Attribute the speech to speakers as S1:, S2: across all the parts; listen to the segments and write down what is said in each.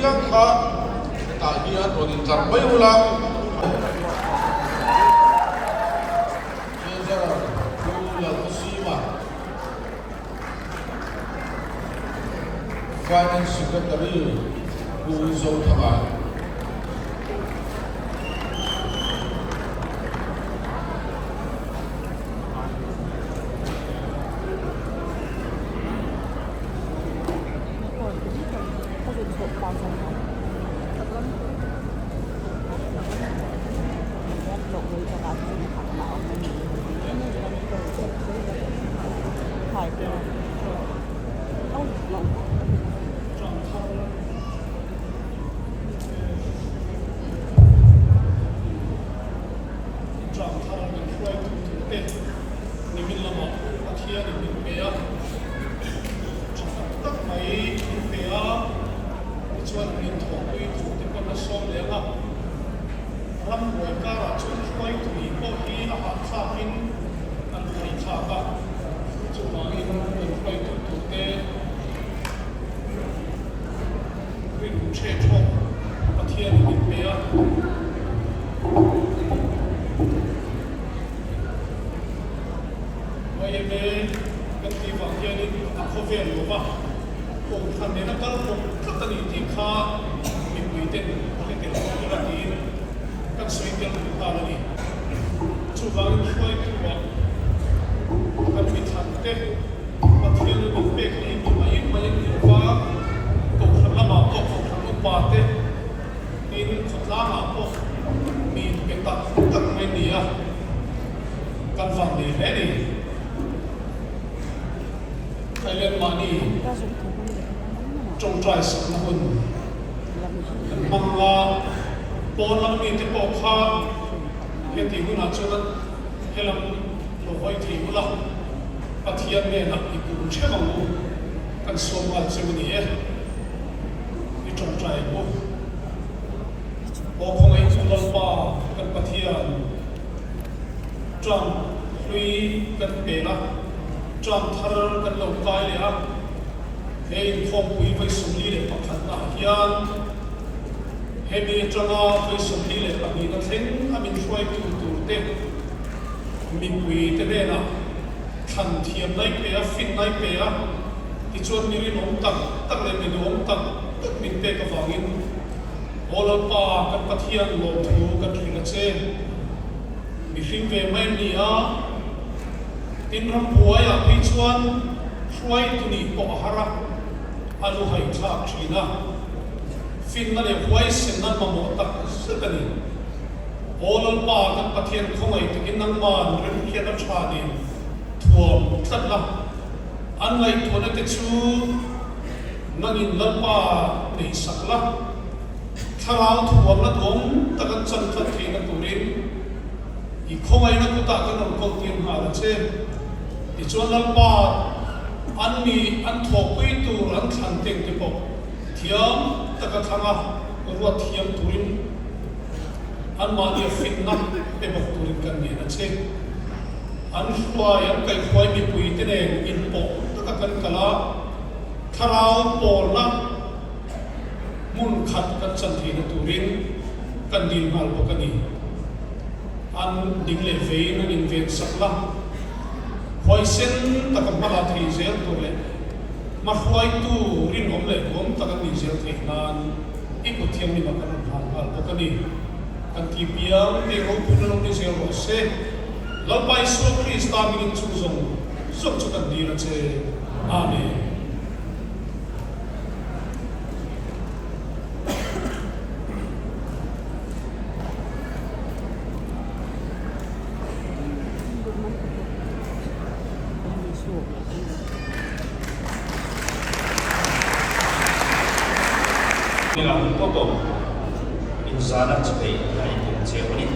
S1: apiang kha hetah hian rawn intlar mai ula. Treasurer Pu Lalkhawsima, Finance Secretary Pu Zothanga.
S2: Ṭang thar min hruaitu turte nimin lamah Pathianin min pe a, ṭha tak tak mai min pe a, tichuan min thawhpui turte pawn a sawm leh ang a. Rambuai karah chuan hruaitu ni pawh hi a hahthlakin an haithlak a, chuvangin kan hruaitu turte rinru ṭheh ṭhawk Pathianin min pe a. YMA kan tih vang hianin a khawvel lo va, Kohhran nena kal pawp tlat a ni tih kha mipuiten hre tel tawh ila tiin kan sawi tel duh nghal a ni. Chuvangin hruaitu-ah kan mithlan te Pathian an inpek hi mi mai mai an ni lo va, Kohhran lamah pawh Kohhran upa te tin khawtlangah pawh mi inpe tak tak mai ni a, kan vannei hle a ni. Thailand mahni tawngtai sakna hun kan hmang a, pawn lam mite pawh kha heti hunah chuan helam lo hawi thei ula, Pathian hnenah i kun theuh ang u, kan sawm nghal cheu a ni e, i tawngtai ang u. Aw khawngaih chu Lalpa kan Pathian Trump hlui kan pel a, Trump thar kan lo kai leh a, he inkhawmpui vawi 41 ah hian hemi atanga vawi 42 na thleng a min hruaitu tur te mipui te hnenah thlan thiam nai pe a, fin nai pe a, tichuan mi rinawm tak tak leh mi duhawm tak tak min pek avangin Aw Lalpa kan Pathian lawmthu kan hrilh a che. Mihring ve mai an ni a, tin rambuaiah phei chuan hruaitu nih pawh a har a, a lu haithlak thin a, finna leh huaisenna an mamawh tak zet a ni. Aw Lalpa kan Pathian khawngaih takin nangman remhriat a tha nen thuam tlat la, an ngaihtuahna te chu nangin Lalpa neihsak la. Thlarau thuamna duang tak an chan tlat theihna turin i khawngaihna kutah kan rawn kawltir nghal a che. Tichuan Lalpa an mi an thawhpui tur an thlan teng te pawh thiam taka thlang a ruat thiam turin anmahnia finna pe bawk turin kan ngen a che. An hruai an kaihhruai mipui te nen inpawh taka kan kal a, thlarau pawlna, Hmun khat kan chan theihna turin kan dil nghal bawk a ni. An ding leh veiin an inven sak la, huaisen taka hmala thei zel tur leh hmahruaitu rinawm leh duam tak an nih zel theih nan i kut thianghlimah kan rawn hlan nghal bawk a ni. Kan ti piang te ropuina lo ni zel rawh se. Lalpa Isua Krista mingin chu zawng zawng chu kan dil a che. Amen.
S3: Ngang pawh inzana chhei a inbum cheu a ni.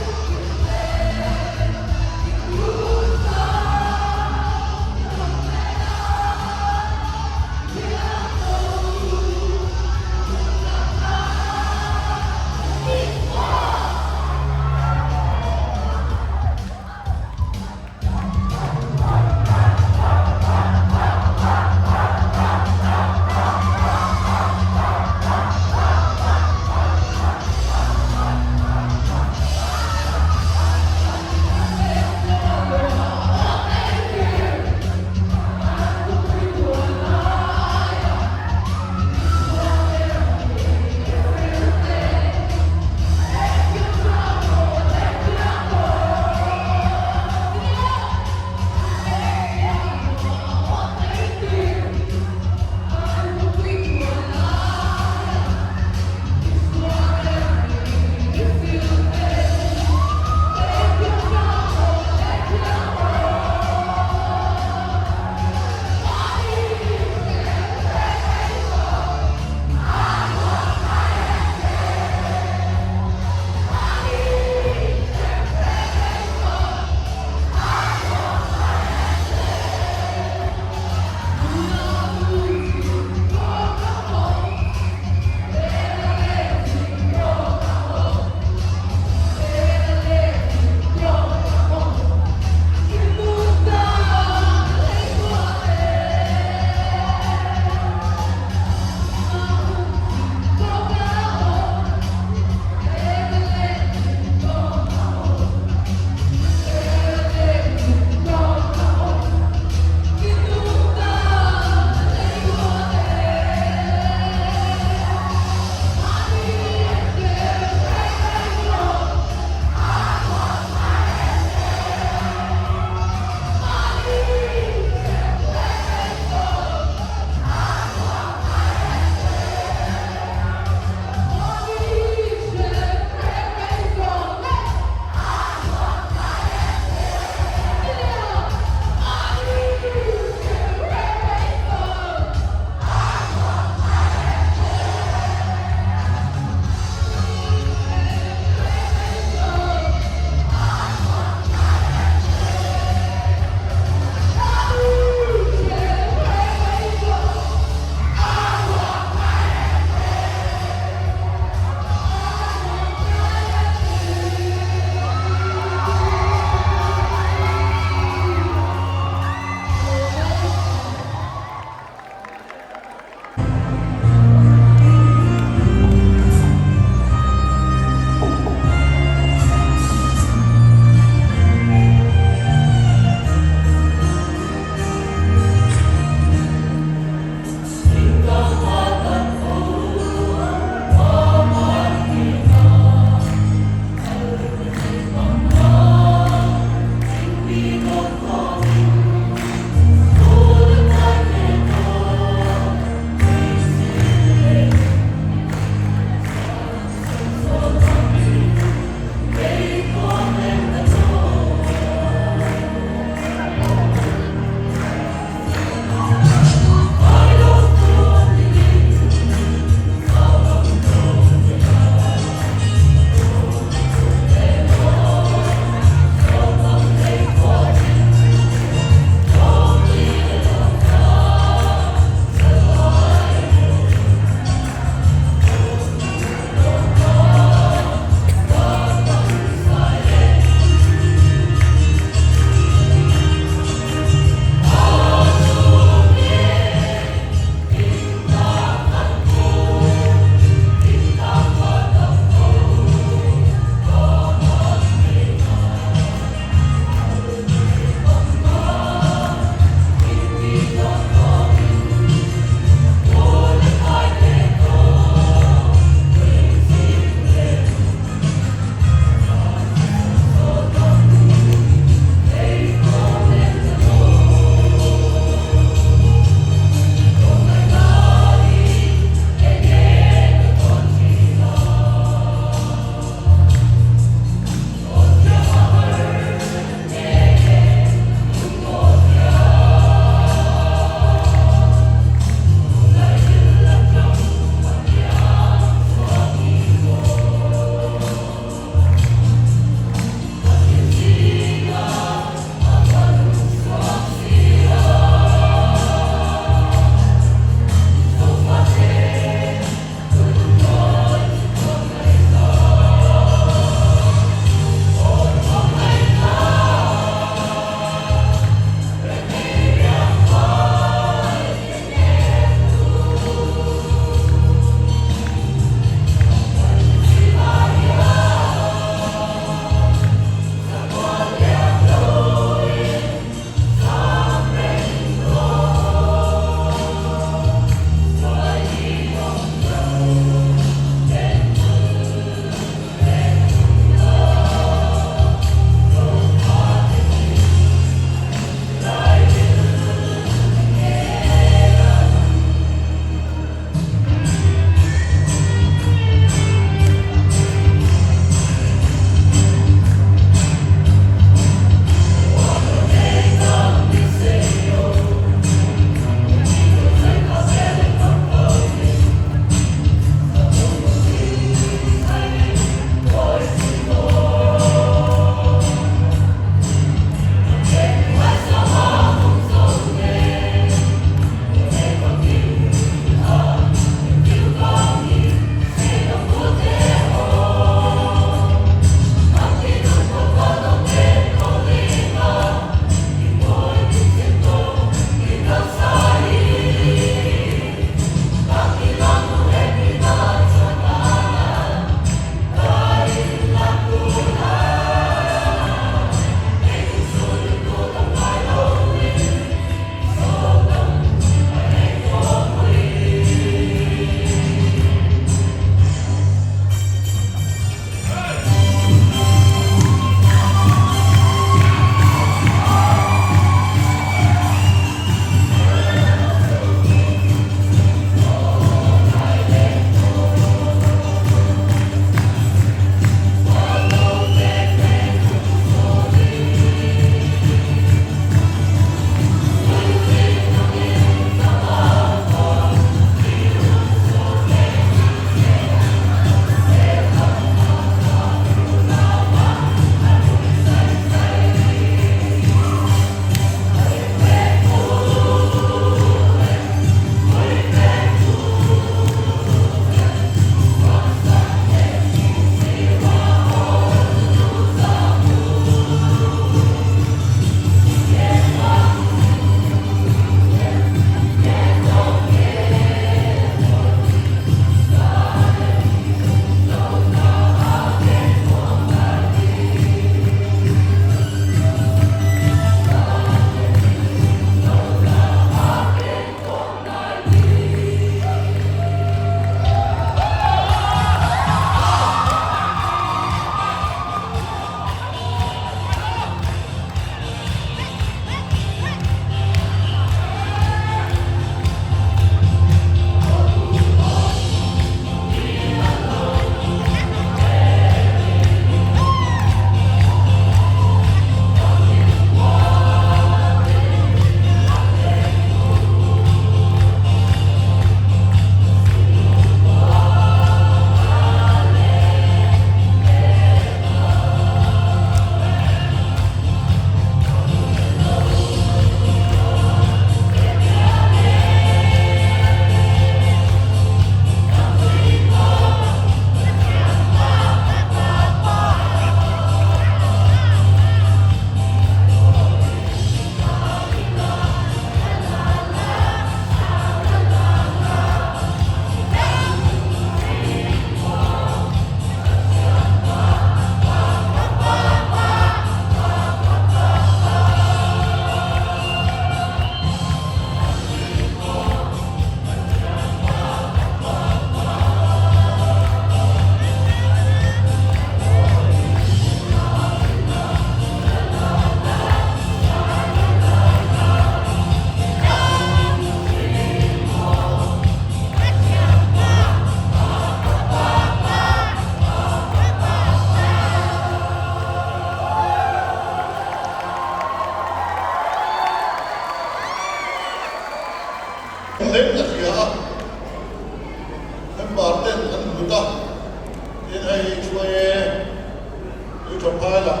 S1: Champhai lam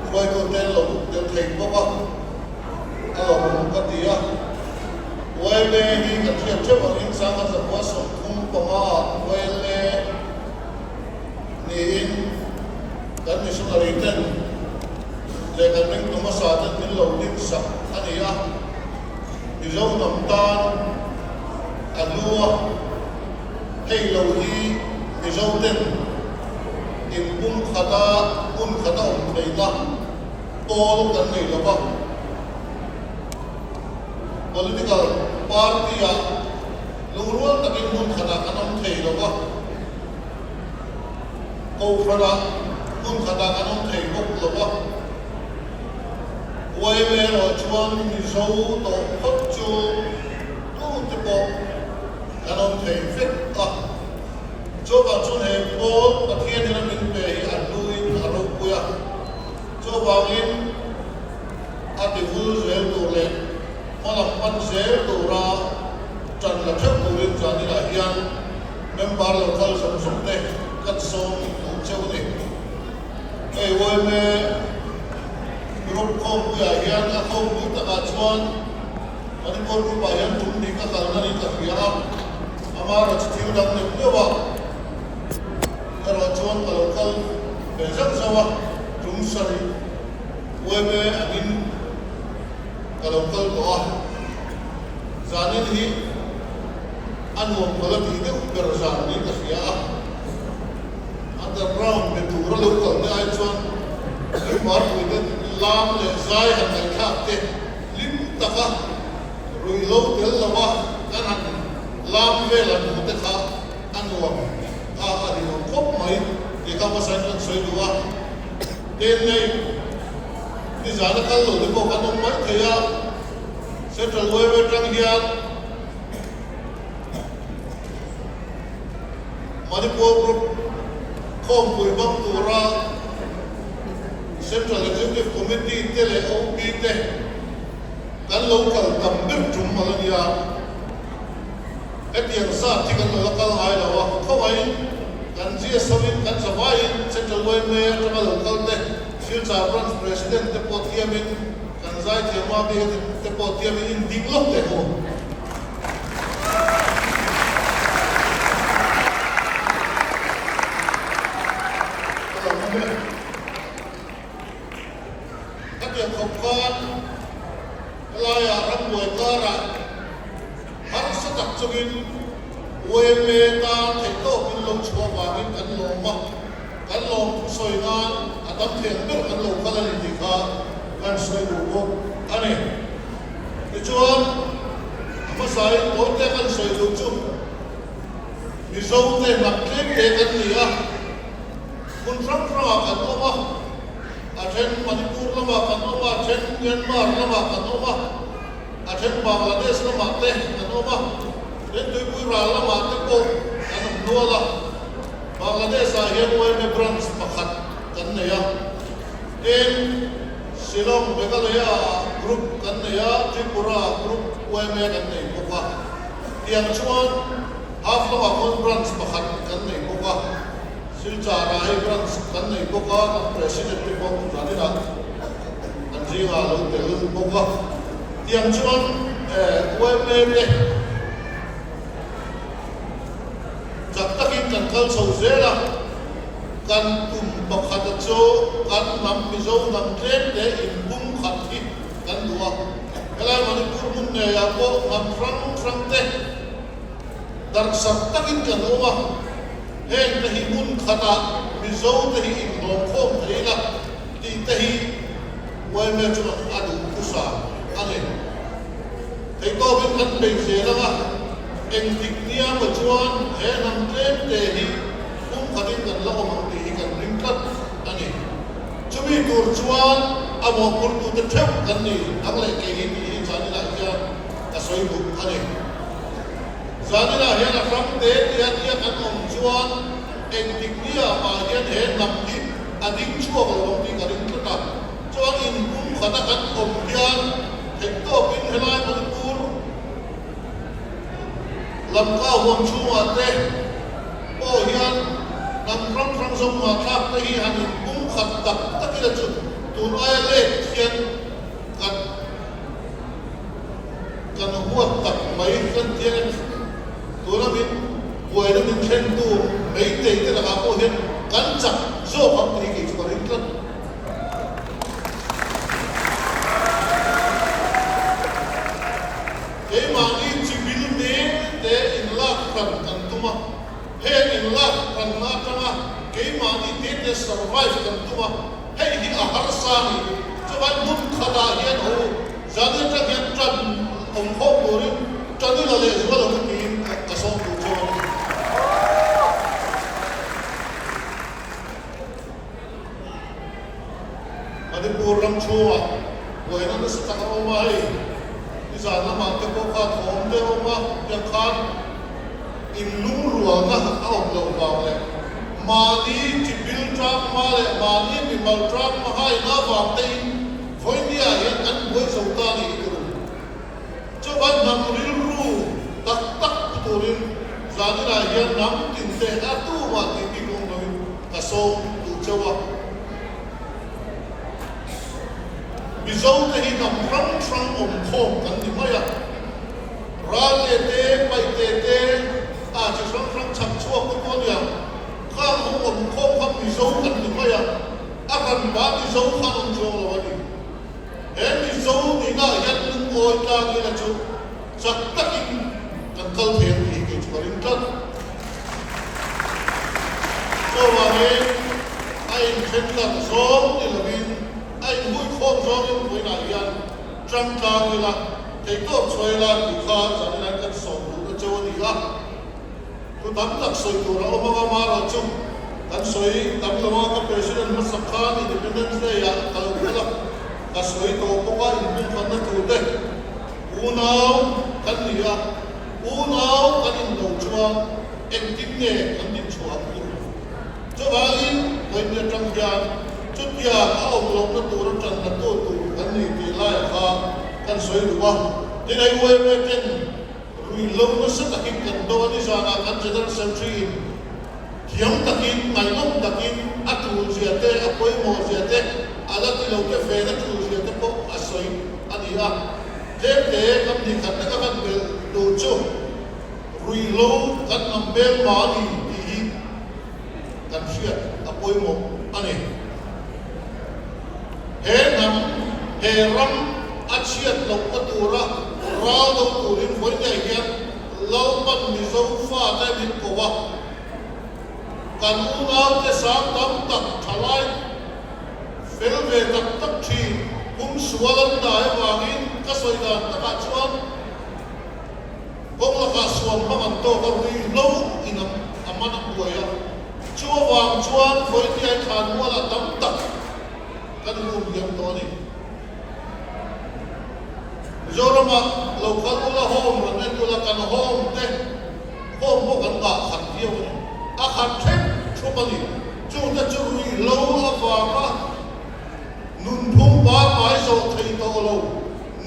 S1: hruaitute an lo tel thei bawk a, a lawmawm ka ti a. YLA hi kan hriat theuh angin Sangha Zakua 35 ah YLA niin kan missionary ten leh kan ringtu hmasa ten min lo din sak a ni a. Mizo hnam tan a hlu a, hei lo hi Mizo ten inpum khata hmun khata awm theihna pawl kan nei lo va. Political party ah lungrual takin hmun khatah kan awm thei lo va, Kohhranah hmun khatah kan awm thei bawk lo va. Yma erawh chuan Mizo tawh phawt chu tute pawh kan awm thei vek a. Chuvang chuan he pawl Pathianin a min pe hi a hluin a ropui a. Chuvangin a ti vul zel tur leh hmalam pan zel tura ṭan la ṭheuh turin zaninah hian member lo kal zawng zawng te kan sawm duh cheu a ni. Hei yma group khawmpuiah hian a khawmpui takah chuan Manipur group ah hian tum dik a kalna niin ka hria a, amaherawhchu thil dang neuh neuh a erawh chuan ka lo kal ve zauh zauh a, tum sarih yma angin ka lo kal tawh a, zanin hi a nuam ka la tih deuh ber zan niin ka hria a. Underground be tura lo kal te ai chuan Rimbarpui te lam leh zai han ngaihthlak te hlim taka ruihlo tel lova kan han lam vel han hmu te kha a nuam a, a rinawm khawp mai tih kha hmasain kan sawi duh a. Tin hei nizana kal lo te pawh kan awm mai thei a, Central Highway atang hian Manipur Group khawmpui hmang tura Central Executive Committee te leh OP te kan lo kal tam ber tum mal a nia. Hetiang zat hi kan lo la kal ngai lo a, khawngaihin kan GS hovin kan zavaiin Central YMA atanga lo kal te, Silchar Branch President te pawh thiamin kan zaithiam Mami te pawh thiamin inding lawk teh u. Hetiang khawp khan helaiah rambuai karah harsa tak chungin YMA tan theihtawpin lo chhuah vangin kan lawm a, kan lawm thu sawi nan a tam thiam ber kan lo kal a ni tih kha kan sawi duh bawk a ni. Tichuan, a hmasain tawite kan sawi duh chu Mizote hnam tlemte kan ni a, hmun hrang hrangah kan awm a, a then Manipur lamah kan awm a, a then Myanmar lamah kan awm a, a then Bangladesh lamah te kan awm a, then Tuipui ral lamah te pawh kan awm nual a. Bangladesh-ah hian yma branch pakhat kan nei a, tin, Shillong, Meghalaya ah group kan nei a, Tripura ah group yma kan nei bawk a. Tiang chuan Haflong ah khawn branch pakhat kan nei bawk a, Silchar ah hei branch kan nei bawk a, kan president te pawh zaninah kan zingah a lo tel bawk a. Tiang chuan yma te chak takin kan kal chho zel a. Kan tum pakhata chu kan hnam Mizo hnam tlemte inpum khat hi kan duh a. Helai Manipur hmun ngeiah pawh hnam hrang hrang te darhsak takin kan awm a. Heng te hi hmun khatah Mizo te hi inhlawmkhawm thei ila tih te hi yma chuan a duh thusa a ni. Theihtawpin kan bei zel ang a, engtik nia maw chuan he hnam tlemte hi Kum khatin kan la awm ang tih hi kan ring tlat a ni. Chumi tur chuan a mawhphurtute theuh kan ni, nang leh kei hi tih hi Zaninah hian ka sawi duh a ni. Zaninah hian a hrang te tia tia kan awm chuan engtik nia mah hian he hnam hi a ding chhuak lo ang tih ka ring tlat a. Chuan inpum khata kan awm hian theihtawpin helai Manipur Lamka huam chhungah te pawh hian hnam hrang hrang zawng ngah thlak te hi han inpum khat. Inpumkhat tak tak ila chu tun aia let hian kan kan huat tak mai kan ti ang em? Tuna min buaina min thlentu meitei te lakah pawh hian kan chak zawk ang tih hi kei chu ka ring tlat. Keimahni chibil te te inlak hran kan tum a, heng inlak hranna atanga keimahni te te survive kan tum a, hei hi a harsa a ni. Chuan hmun khatah hian ho zan atang hian tan awm khawm turin tan ila leh zual ang u tiin ka sawm duh chu a ni. Manipur ram chhungah buaina nasa tak a awm a, hei nizan lamah te pawh kha thawm te a awm a, tiang khan inlungrualna a awm loh vang leh mahni chibil tangma leh mahni mimal tangma haina avang tein vawinia hian kan buai zo ta a nih hi ka duh. Chuvan hnam rilru tak tak pu turin zaninah hian hnam tinte a tumah tih bik awm loin ka sawm duh cheu a. Mizote hi hnam hrang hrang awm khawm kan ni mai a. Ralte te, Paite te, a chi hrang hrang chhak chhuak te pawh nia, khang ho awm khawm kha Mizo kan ni mai a, a hranpa Mizo khan awm chuang lo a ni. He Mizo nihnaah hian lungawi tlang ila chu chak takin kan kal thei ang tih hi kei chu ka ring tlat. Chuvangin a inthen tlat zawng ni lovin a inhuikhawm zawngin vawiinah hian tang tlang ila theihtawp chhuah ila tih kha zanin an kan sawm duhna cheu a ni a. Thu tam tak sawi tur a awm anga marawh chu kan sawi tam lo a, ka President hmasak khan Independence Day ah ka lo kal a, ka sawi tawh bawk a, inpumkhatna tur te unau kan ni a, unau kan inlo chuan engtin nge kan dinchhuah ang tur? Chuvangin vawiin atang hian chutiang a awm lohna tur a tan la tu tur kan ni tih lai kha kan sawi duh a, tin hei uaime ten Ruihhlo nasa takin kan do a ni zanah kan General Secretary in thiam takin, ngaihnawm takin a tul zia te, a pawimawh zia te, a la ti lo te ven a tul zia te pawh a sawi a ni a. Tlem te kan ni khat leka kan belh tur chu ruihhlo kan ngam bel ma a ni tih hi kan hriat a pawimawh a ni. He hnam, he ram a chhiat lohna tura ral do turin vawinia hian Lalpan Mizo fate min ko a, kan unaute sang tam tak thalai fel ve tak tak thin hum sual an dai avangin ka sawi dan takah chuan kawng lakah suam hmang an tawk a, ruihhlo in a man a buai a. Chu avang chuan vawinia thlan mualah tam tak kan hum hiam tawh a ni. Mizoramah lo kal ula home rawn en ula kan home te home pawh kan ngah khat viau a ni. A khat hrep thup a ni. Chungte chu ruihhlo avanga nunphung pangngai zawh thei tawh lo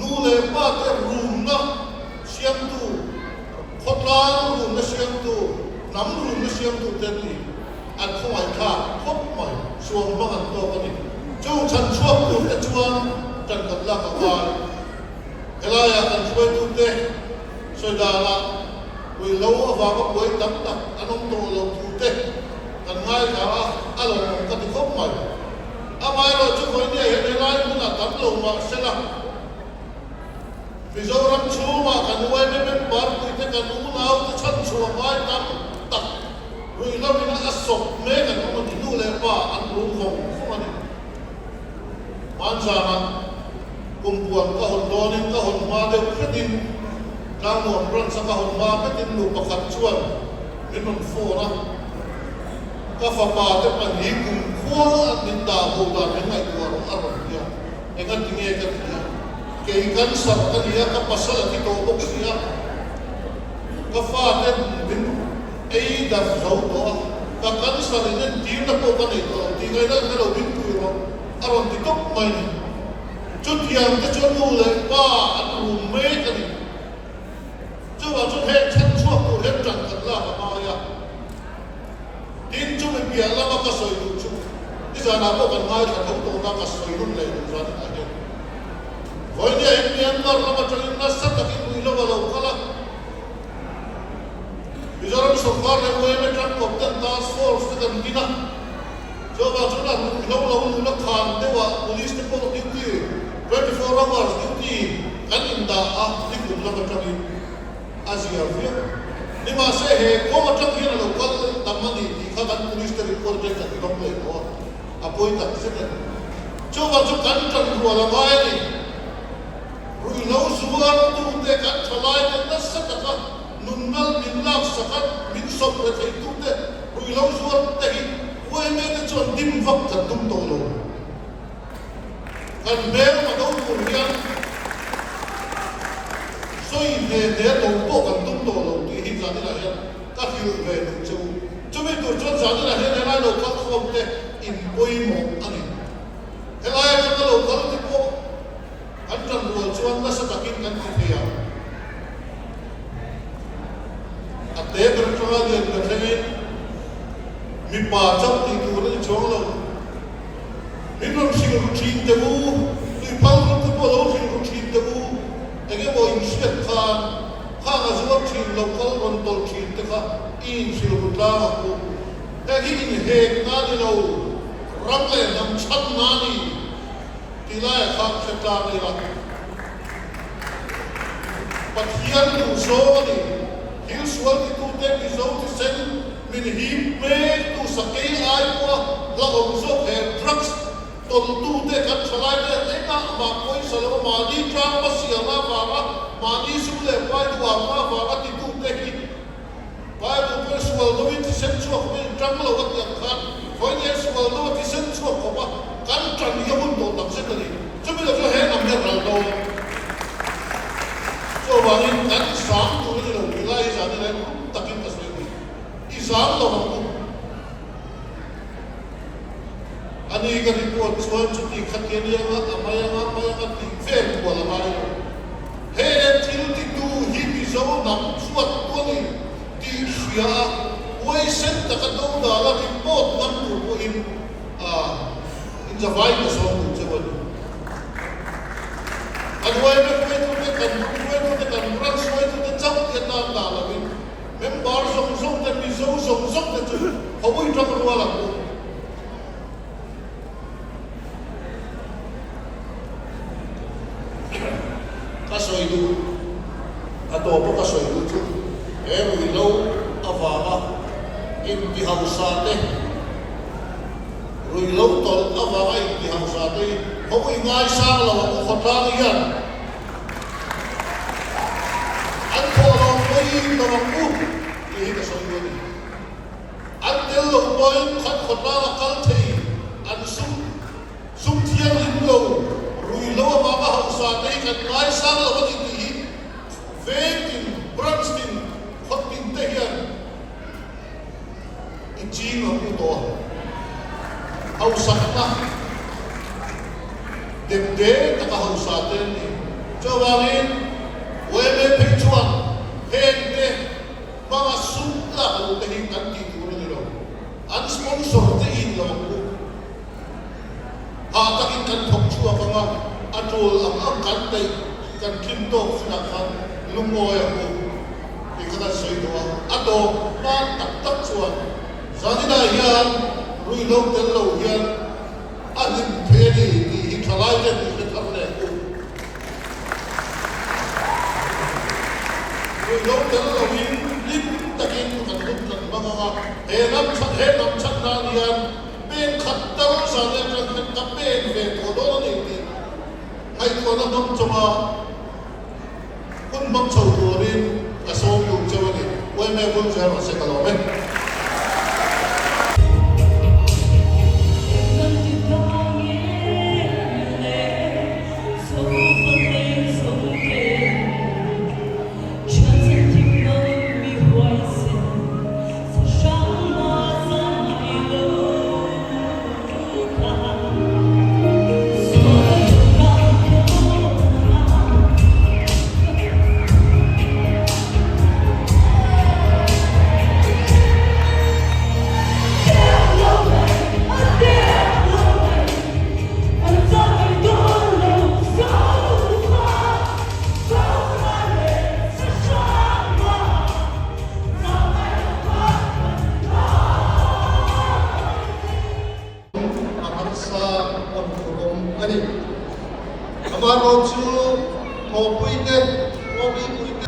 S1: nu leh pa te rumna siamtu Khawtlang rumna siamtu, hnam rumna siamtu te an ni. An khawngaihthlak khawp mai, suam hmang an tawk a ni. Chung chhan chhuak tur te chuan tan kan lak a ngai. Helaiah kan hruaitute sawi danah ruihhlo avanga buai tam tak an awm tawh lo thu te kan ngaithla a, a lawmawm ka ti khawp mai. Amaherawhchu vawinia hian helai hmunah tam lo mah sela, Mizoram chhungah kan yma member puite kan unaute chhanchhuah ngai tam tak ruihhlo in a sawp mek an awm a ni. Nu leh pa an rum vawng vawng a ni. Hmanzanah kumpuan ka hawn dawnin ka hawn hma deuh hretin Tlangnuam branch a ka hawn hma hretin nu pakhat chuan min rawn phone a, ka fapa te pahnih kumkhua an min dah bo dan min ngaihtuah rawh a rawn ti a. Engati nge ka ti a? Kei cancer ka ni a, ka pasal a thi tawh bawk si a, ka fate min ei darh zo tawh a, ka cancer in entirna pawh ka nei tawh lo tih ngaihna ka lo min pui rawh a rawn ti tawp mai ni. Chutiang te chuan nu leh pa an rum mek a ni. Chuvang chuan heng chhan chhuak tur hian ṭan kan lak a ngai a. Tin, chumi piah lama ka sawi duh chu. Nizanah pawh kan ngaithla tho tawh na ka sawi run leh duh zan inah hian. Vawinia hi Myanmar lam atangin nasa takin ruihhlo a lo kal a. Mizoram sorkar leh yma tangkawp ten task force te kan din a. Chuvang chuan a ruihhlo lo nula khan deuhah police te pawh duty, 24 hours duty, kan indah a nikum lam atangin. A zia viau. Nimahse he kawng atang hian a lo kal tam a ni tih kha kan police te report atangin kan dawng leh tawh a, a pawi tak zet a ni. Chuvang chu kan tan rual a ngai a ni. Ruihhlo zuartute kan thalaite nasa taka nunnal min laksak a, min sawp re theitute ruihhlo zuarte hi yma te chuan dim vak kan tum tawh lo. Kan hmel a do tur hian sawi hne hne lo pawh kan tum tawh lo tih hi Zanina hian ka hrilh ve duh che u. Chumi tur chuan Zanina hian helai lo kal khawm te in pawimawh a ni. Helai atanga lo kal te pawh kan tan rual chuan nasa takin kan ti thei ang. A te ber atanga lian ber thlengin mipa chauh tih tur a ni chuang lo. Min rawn hrilh ru thin teh u, tui phal ru te pawh lo hrilh ru thin teh u, eng emaw in hriat khan khang a zuar thin lo kal rawn tawlh thin te kha i in hrilh ru tlang ang u. Heng hi inhek na ni lo, ram leh hnam chhan na ni tih laiah khan hre tlang ila. Pathian duhzawng a ni, thil sual titute Mizo thisen Min hip mek tu sakei ai pawha hlauhawm zawk he drugs tawlhtute kan thalaite engah mah pawisa lo mahni tlang hmasialna avanga mahni sum leh pai duhakna avanga titute hi Bible pawhin sual deuhin thisen chhuak khawpin in tang lo a tih ang khan khawihneh sual deuh a thisen chhuak khawp a kan tan hi a hun tawh tak zet a ni. Chumi lo chu he hnam hian ral dawn. Chuvangin kan zam tur a ni lo tih lai hi zan ila rum takin ka sawi thei. I zam lo ang u. A ni ka report chuan chuti kha ti a nia nga, a mai anga, mai anga tih vel kual a ngai lo. He thil titu hi Mizo hnam chuat tu a ni tih hria a, huaisen taka do dala report ngam tur pawhin a inzavai ka sawm duh cheu a ni. Kan huaina hruaitute, kan group hruaitute, kan branch hruaitute chauh hi atan dah lovin Member zawng zawng te, Mizo zawng zawng te chu khawui tang rual ang u. Ka sawi duh, a tawpa ka sawi duh chu he ruihhlo avanga intihausa te, ruihhlo tawlh avanga intihausa te hi khawui ngaisang lo ang u khawtlang hian. An thawh lo pawhin lo ang u tih hi ka sawi duh a ni. An tel lo pawhin khat khawtlang a kal thei, an sum sum thianghlim lo, ruihhlo avanga hausa te hi kan ngaisang lo a ni tih hi veng tin, branch tin, khaw tin te hian i ching ang u tawh a. Hausakna depde taka hausa te an ni. Chuvangin yma phei chuan hengte hmanga sum tlak loh te hi kan tih tur a ni lo. An sponsor te in lo ang u. Hah takin kan thawk chhuak ang a, a tul ang ang kan peih kan tlim tawk chinah khan lungawi ang u tih kha kan sawi duh a. A tawp hman tak tak chuan zaninah hian ruihhlo tel lo hian a hlim thei a ni tih hi thalai ten i hre thar leh u. Ruihhlo tel loin hlim takin kan hun kan hmang ang a, he ram he ram chhan nan hian Peng khat tal zan atang hian ka peng ve tawh dawn a ni tih ngaihtuahna hmang chunga hun hmang chho turin ka sawm duh cheu a ni. Uaime bul chu erawh se ka lawm e. ni. Amaherawhchu thawhpuite, khawmipuite,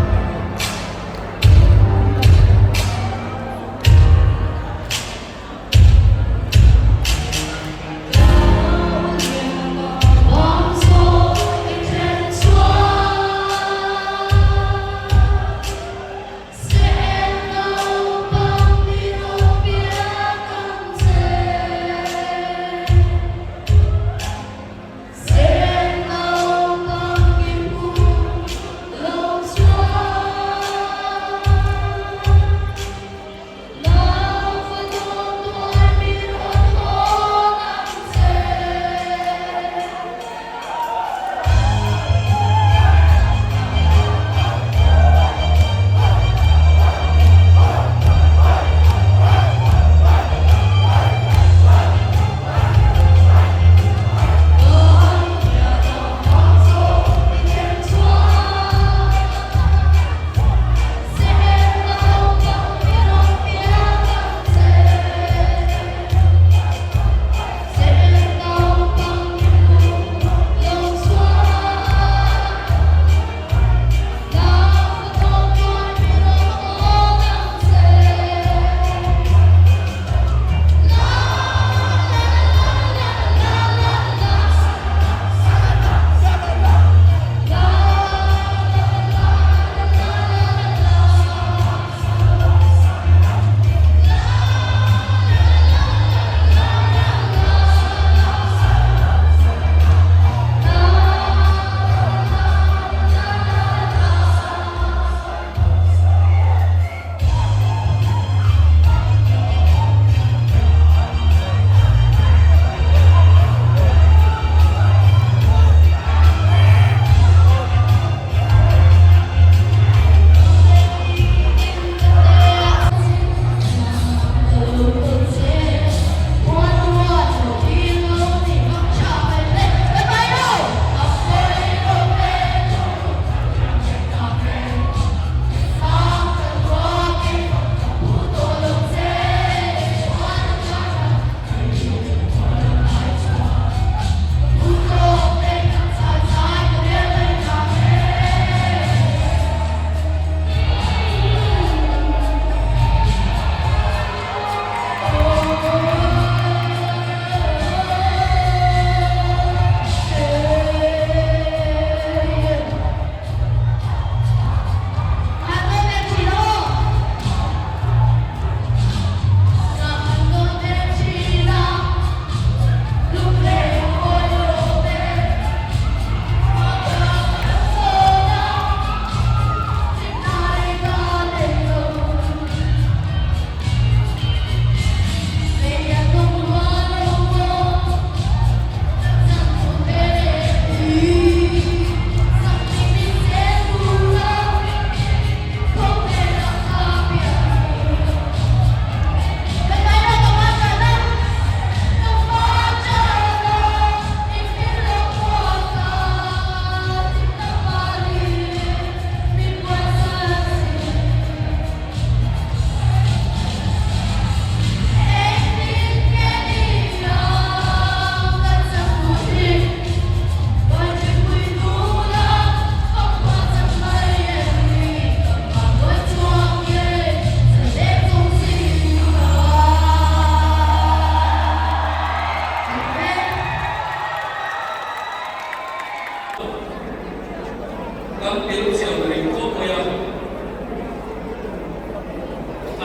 S4: Kan tel chiang reng khawp mai a,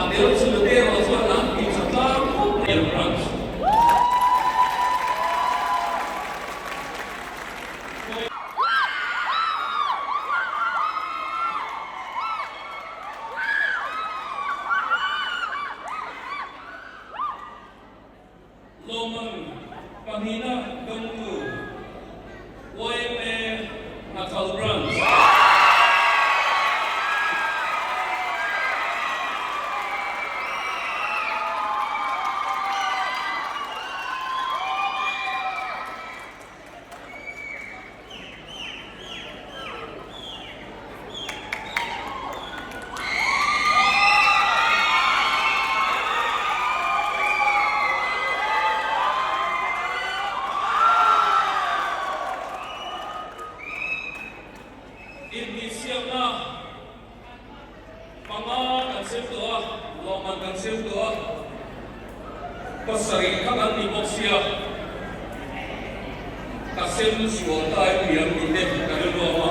S4: a tel chu te erawh chuan an ti tha tlang khawp mai a Branch. Lawmman pahnihna dawngtu yma Hnathal Branch. sem sual ta em ni ang tih te ka rilru a awm a.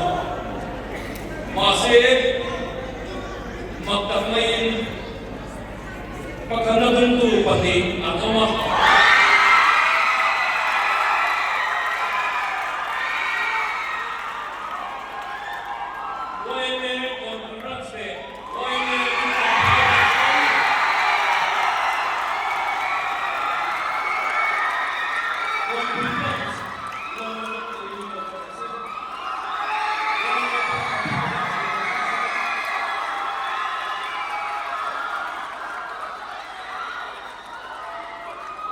S4: Mahse, mak tak maiin pakhatna dawngtu pahnih an awm a. YMA Conference leh YMA Inter-Organization Kawnpui Branch lawmna dawng turin ka lo chhuak che. YMA Kawnpui Branch lawmna dawng che.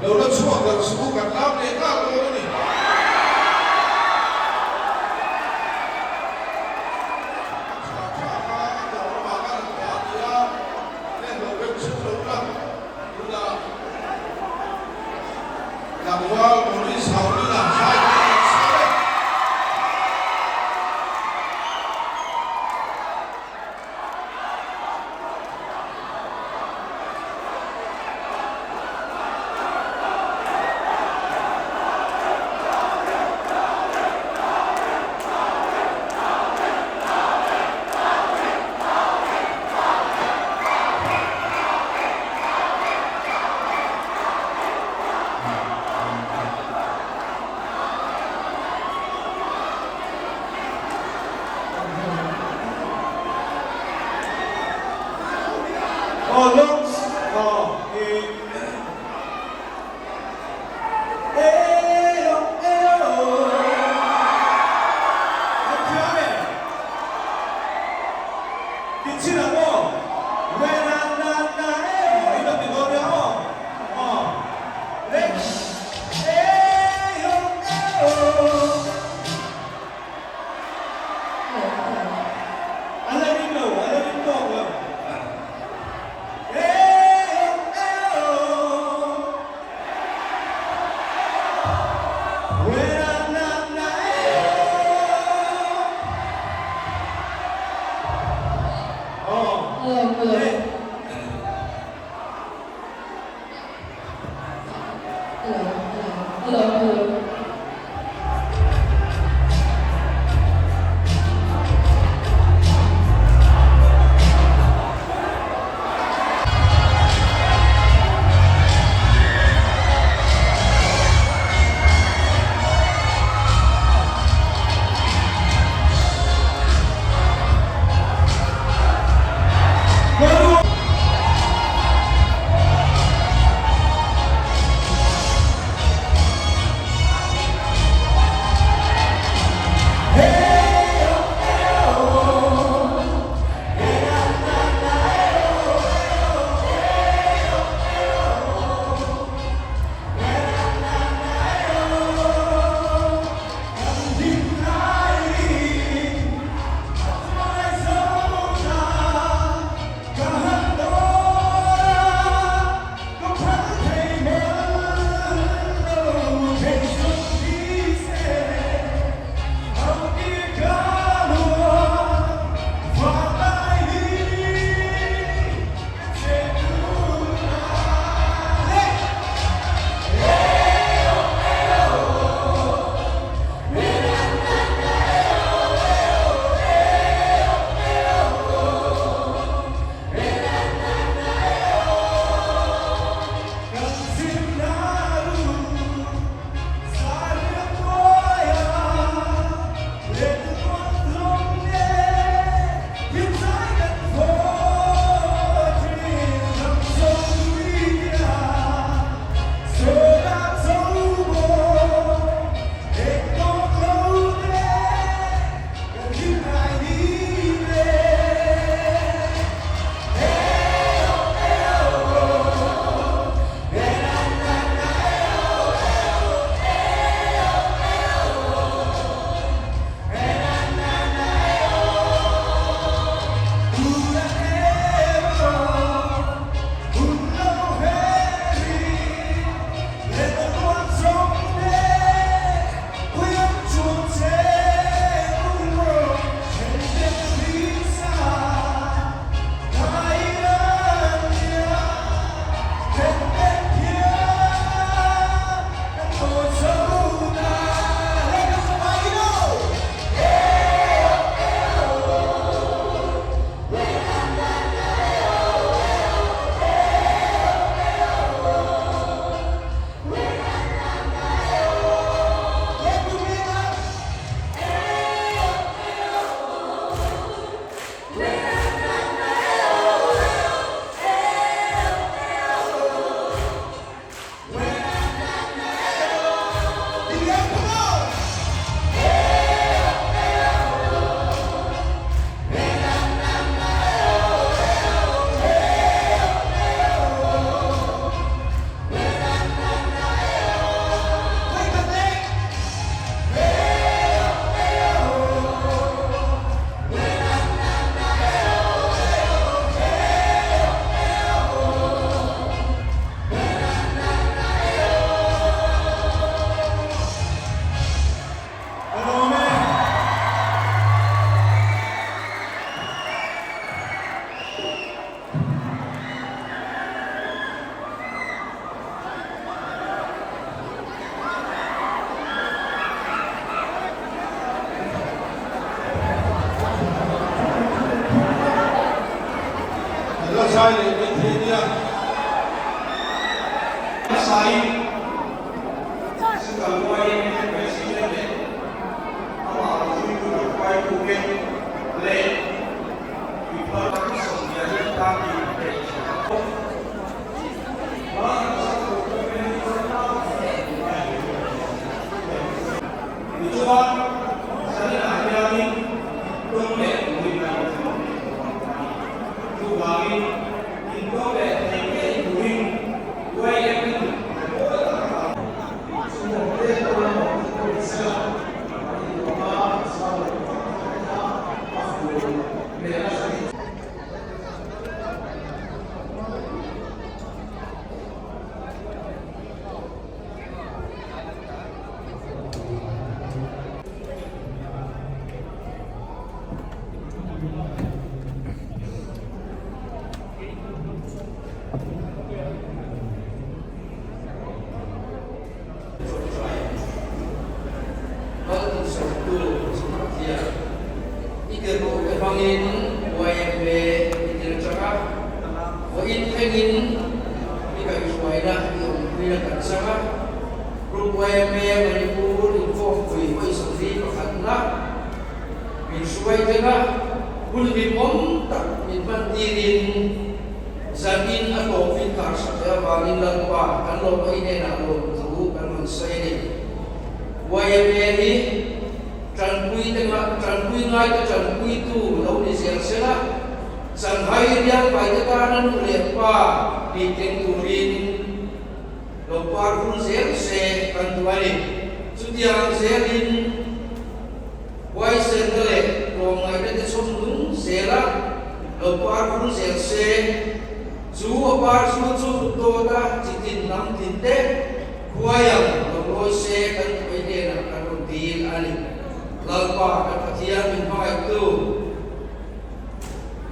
S5: Lo la chhuak lo suh u, kan lam leh nghal dawn a ni. A tha tha kha a tawp ramah khan an dah a ni a, heng lo beng chhung lo la tunah tlangval Maurice Haulina zai tur an sawi e.
S6: Aw lungs aw i Eio eio An thiam e Ti chhin ang aw We na na na eio i lo ti dawn nia aw aw Next Eio eio. A la ring lo, a la ring tawk lo.
S7: Hello, hello. Hello, hello, hello, hello.
S6: hmasain Central YMA President leh amah rawn hruaitu lam hruaitute leh Department sawmlian tan inpeih Tichuan, zaninah hianin tawng leh turin a inthawm leh tawh ang a ni. Chuvangin, intawng leh thei ngei turin YMN mawi tak a
S8: Malsawmtu Chhunhaphian, i tirhkohte hmangin YMA i tir chak a, vawiin thlengin i kaihhruaina i awmpuina kan chang a, Group YMA Manipur inkhawmpui vawi sawmli pakhatna min hruai tel a, hun hlimawm tak min hman tirin, Zanin a tawpin kar sak leh avangin Lalpa kan lawm a inenah lawm thu kan rawn sawi a ni. YMA hi tanpui te tanpui ngai te tanpuitu lo ni zel se la, Changhai riangpai te tana nu leh pa nih tling turin lo par vul zel se kan duh a ni. Chutiang zelin Huaisenna leh tlawmngaihna te chhawm nung zel a, lo par vul zel se, chu a par chu chu dawta chi tin hnam tin te khuai ang lo lawi se kan thuai hnenah kan rawn dil a ni. Lalpa kan Pathian min hmangaihtu,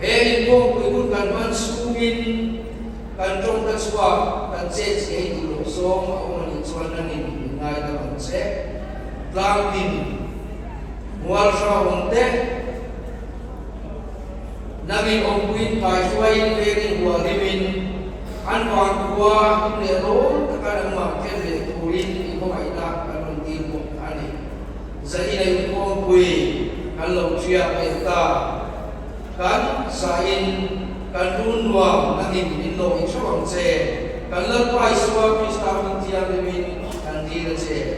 S8: he inkhawmpui hun kan hman chhungin kan tawngta chhuak kan chet chhei duh loh zawng a awm a nih chuan nangin min ngaidam ang che. Tlangtin mual hrahawm te, nangin awmpuiin kaihruaiin vengin hualhimin an vangkhua him leh rawn taka nangmah khen leh turin i hmangaihna kan rawn dil bawk a ni. Zaina inkhawmpui kan lo ṭhiak leh ta. Kan zain kan run nuam nangin min lawih ṭheuh ang che. Kan Lalpa Isua Krista hming thianghlimin kan dil a che.